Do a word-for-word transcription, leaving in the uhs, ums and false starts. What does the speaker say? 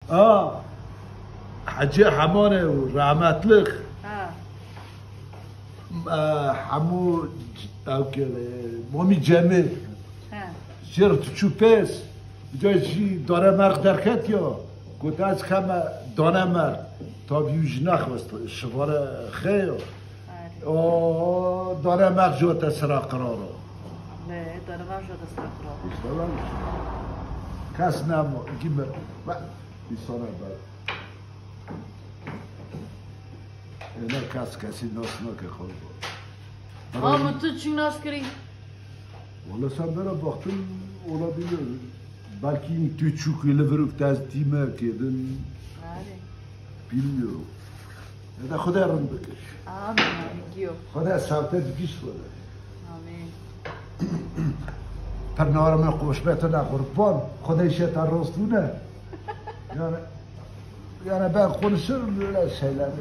Ha, Hecî Hemanê û rehmetlik. Ha. E, hemû ew ke, Mamî Cemîl. Ha. Jêr tu çû pês. Ca jî Danemerg derketiya. Got ez keme Danemerg. Tabî wî jî nexwest. Şivare xêyo. Arê. O Danemerg jî te sera qiraro. Ne, Danemerg jî te sera qiraro. İşte ben kes nema. Gibi. Ben insana ben. Öyle kes kesi nasıl ki kurban. Ha, min tu çi nas kirî? Valla sen bana baktın olabilir. Belki tu çok öyle vurup tez time kedin. Arê. Bilmiyorum. Ya da Xwedê rind bike. Amîn, amîn, giyo. Xwedê sewte dikiş Xwedê. Amîn. Pir nara me qoşbetine qurban. Xwedê şeta rostune. Yani, yani ben konuşurum böyle şeyleri.